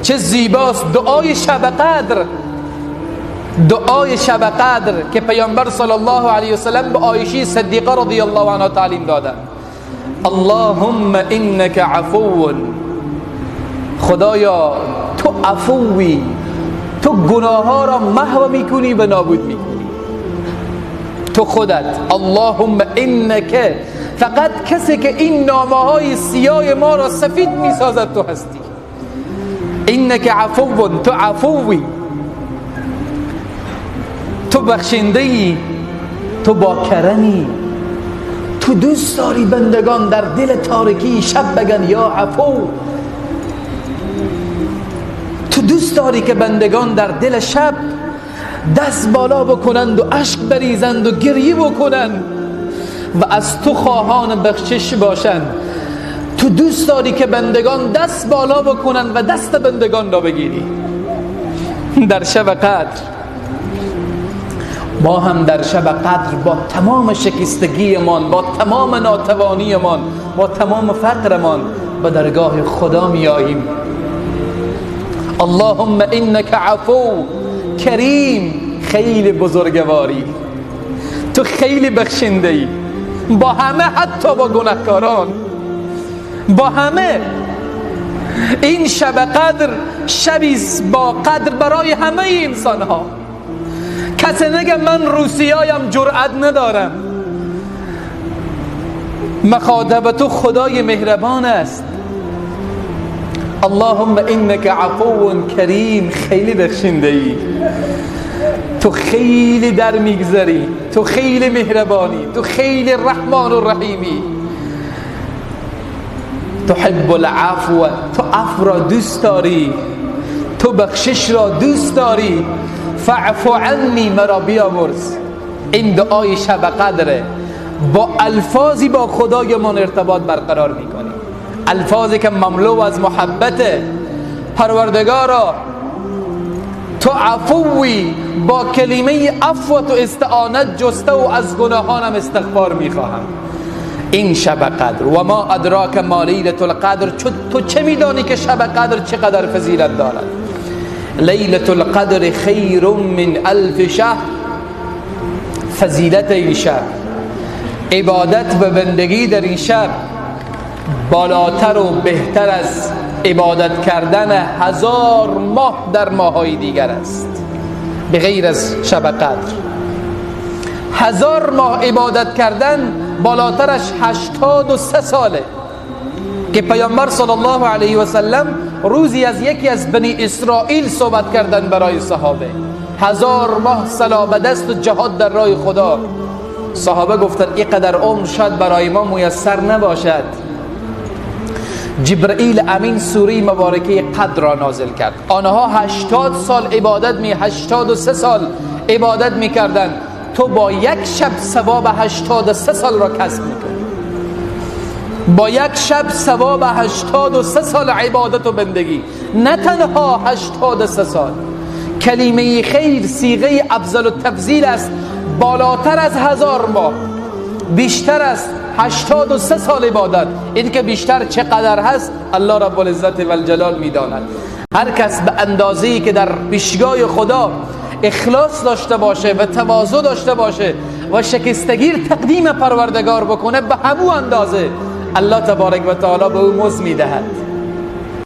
چه زیباست دعای شب قدر، دعای شب قدر که پیامبر صلی الله علیه و سلم به عایشه صدیقه رضی الله عنها تعلیم داده. اللهم انک عفو، خدایا تو عفوی، تو گناه ها را محو میکنی و نابود میکنی، تو خودت. اللهم انک، فقط کسی که این نامه های سیاه ما را سفید میسازد تو هستی. انک عفو، تو عفوی، تو بخشنده‌ای، تو با کرمی، تو دوست داری بندگان در دل تاریکی شب بگن یا عفو. تو دوست داری که بندگان در دل شب دست بالا بکنند و اشک بریزند و گریه بکنند و از تو خواهان بخشش باشند. تو دوست داری که بندگان دست بالا بکنند و دست بندگان را بگیری در شب قدر. ما هم در شب قدر با تمام شکستگیمان، با تمام ناتوانیمان، با تمام فقرمان به درگاه خدا میاییم. اللهم انک عفو کریم، خیلی بزرگواری، تو خیلی بخشنده ای با همه، حتی با گناهکاران، با همه. این شب قدر شبی با قدر برای همه انسان ها. کسی نگه من روسیایم جرأت ندارم. مخاطب تو خدای مهربان است. اللهم انک عفو کریم، خیلی بخشنده ای، تو خیلی در میگذری، تو خیلی مهربانی، تو خیلی رحمان و رحیمی. تحب العفو، تو عفو را دوست داری، تو بخشش را دوست داری. فاعف عنی، مرا بیامرز. این دعای شب قدره. با الفاظی با خدایمان ارتباط برقرار میکنی، الفاظی که مملو از محبت. پروردگارا تو عفوی، با کلمه عفو تو استعانت جسته و از گناهانم استغفار میخواهم. این شب قدر، و ما ادراک ما لیلة القدر، تو چه میدانی که شب قدر چقدر فضیلت دارد؟ لیلة القدر خیر من الف شهر. فضیلت این شب، عبادت و بندگی در این شب بالاتر و بهتر از عبادت کردن 1000 ماه در ماهای دیگر است، به غیر از شب قدر. 1000 ماه عبادت کردن بالاترش 83 ساله که پیامبر صلی الله علیه و سلم روزی از یکی از بنی اسرائیل صحبت کردن برای صحابه. 1000 ماه سلا به دست و جهاد در راه خدا. صحابه گفتن اینقدر عمر شاید برای ما میسر نباشد. جبرئیل امین سوره مبارکه قدر را نازل کرد. آنها 80 سال عبادت می 83 سال عبادت می کردن. تو با یک شب ثواب 83 سال را کسب میکنی. با یک شب ثواب 83 سال عبادت و بندگی. نه تنها 83 سال، کلمه خیر صیغه افضل التفضیل است، بالاتر از 1000 ماه، بیشتر از 83 سال عبادت. این که بیشتر چقدر هست الله رب العزت و الجلال میداند. هر کس به اندازه‌ای که در پیشگاه خدا اخلاص داشته باشه و تواضع داشته باشه و شکستگی تقدیم پروردگار بکنه، به همون اندازه الله تبارک و تعالی به او مزد میدهد.